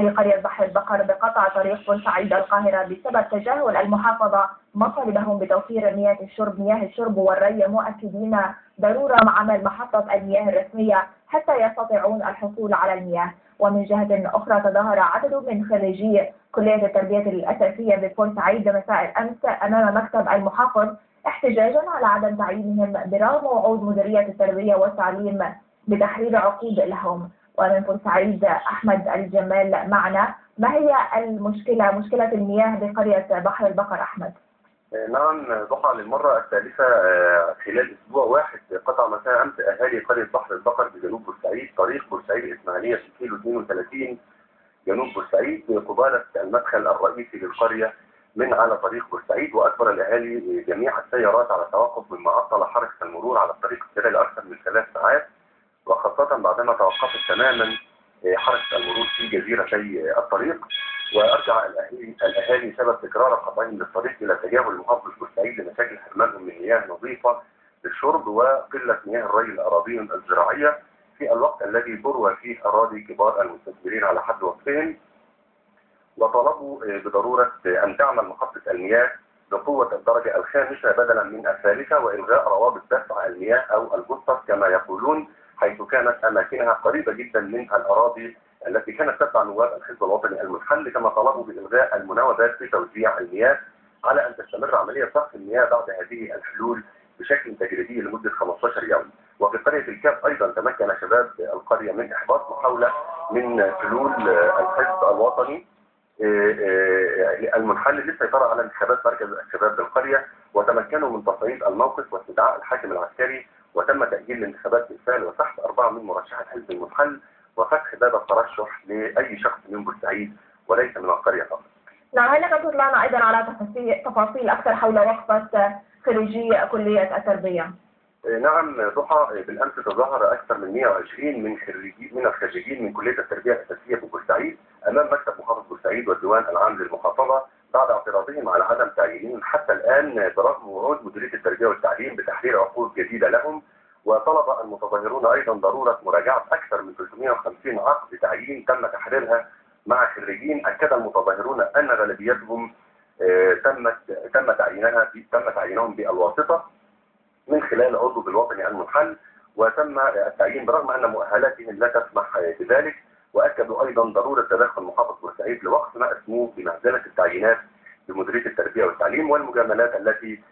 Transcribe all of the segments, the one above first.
قرية بحر البقر بقطع طريق بورسعيد القاهرة بسبب تجاهل المحافظة مطالبهم بتوفير مياه الشرب والري، مؤكدين ضرورة عمل محطة المياه الرسمية حتى يستطيعون الحصول على المياه. ومن جهة أخرى تظاهر عدد من خريجي كلية التربية الأساسية ببورسعيد مساء الأمس أمام مكتب المحافظ احتجاجا على عدم تعيينهم برغم وعود مديرية التربية والتعليم بتحرير عقود لهم. ومن بورسعيد أحمد الجمال معنا. ما هي المشكلة، مشكلة المياه بقرية بحر البقر أحمد؟ نعم ضحى، للمرة الثالثة خلال أسبوع واحد قطع مساء أمس أهالي قرية بحر البقر بجنوب بورسعيد طريق بورسعيد الإسماعيلية في كيلو 32 جنوب بورسعيد قبالة المدخل الرئيسي للقرية من على طريق بورسعيد. وأجبر الأهالي جميع السيارات على التوقف مما عطل حركة المرور على الطريق السريع لأكثر من 3 ساعات، وخاصة بعدما توقفت تماما حركة المرور في جزيرتي الطريق. وأرجع الأهالي سبب تكرار قطعهم للطريق إلى تجاهل محافظة بورسعيد لمشاكل حرمانهم من مياه نظيفة للشرب وقلة مياه الري لأراضيهم الزراعية في الوقت الذي تروى فيه أراضي كبار المستثمرين على حد وصفهم. وطلبوا بضرورة أن تعمل محطة المياه بقوة الدرجة الخامسة بدلا من الثالثة، وإلغاء روابط دفع المياه أو الجثة كما يقولون، حيث كانت أماكنها قريبة جدا من الأراضي التي كانت تتبع نواب الحزب الوطني المنحل. كما طلبوا بإلغاء المناوبات في توزيع المياه على أن تستمر عملية صرف المياه بعد هذه الحلول بشكل تجريبي لمدة 15 يوم. وفي قرية الكاف أيضا تمكن شباب القرية من إحباط محاولة من حلول الحزب الوطني المنحل للسيطرة على انتخابات مركز الشباب بالقرية، وتمكنوا من تصعيد الموقف واستدعاء الحاكم العسكري، وتم تأجيل الانتخابات بالفعل وسحب 4 من مرشحي الحزب المنحل وفتح باب الترشح لأي شخص من بورسعيد وليس من القرية فقط. نعم، هل لك تطلعنا أيضا على تفاصيل أكثر حول وقفة خريجي كلية التربية؟ نعم ضحى، بالأمس تظاهر أكثر من 120 من الخريجين من كلية التربية الأساسية في بورسعيد أمام مكتب محافظة بورسعيد والديوان العام للمحافظة بعد اعتراضهم على عدم تعيينهم حتى الآن برغم وعود مديرية التربية والتعليم بتحرير عقود جديدة لهم. وطلب المتظاهرون أيضا ضرورة مراجعة أكثر من 350 عقد تعيين تم تحريرها مع خريجين. أكد المتظاهرون أن غالبيتهم تم تعيينهم بالواسطة من خلال عضو بالوطني المنحل، وتم التعيين برغم أن مؤهلاتهم لا تسمح بذلك. وأكدوا أيضا ضرورة تدخل محافظة بورسعيد لوقف ما أسموه بمهزلة التعيينات بمديرية التربية والتعليم والمجاملات التي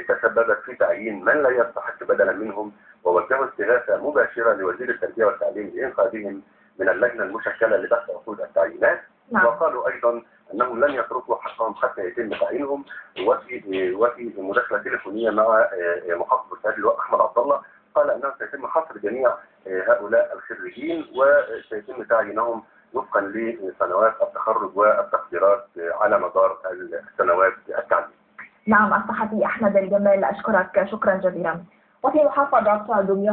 تسببت في تعيين من لا يستحق بدلا منهم، ووجهوا استغاثة مباشرة لوزير التربية والتعليم لإنقاذهم من اللجنة المشكلة لبحث عقود التعيينات. نعم. وقالوا أيضا أنهم لن يتركوا حقهم حتى يتم تعيينهم. وفي مداخلة تليفونية مع محافظ بورسعيد اللواء أحمد عبد الله قال أنه سيتم حصر جميع هؤلاء الخريجين وسيتم تعيينهم وفقا لسنوات التخرج والتقديرات على مدار السنوات التعليمية. نعم، الصحفي أحمد الجمال، أشكرك شكرا جزيلا. وفي محافظة دمياط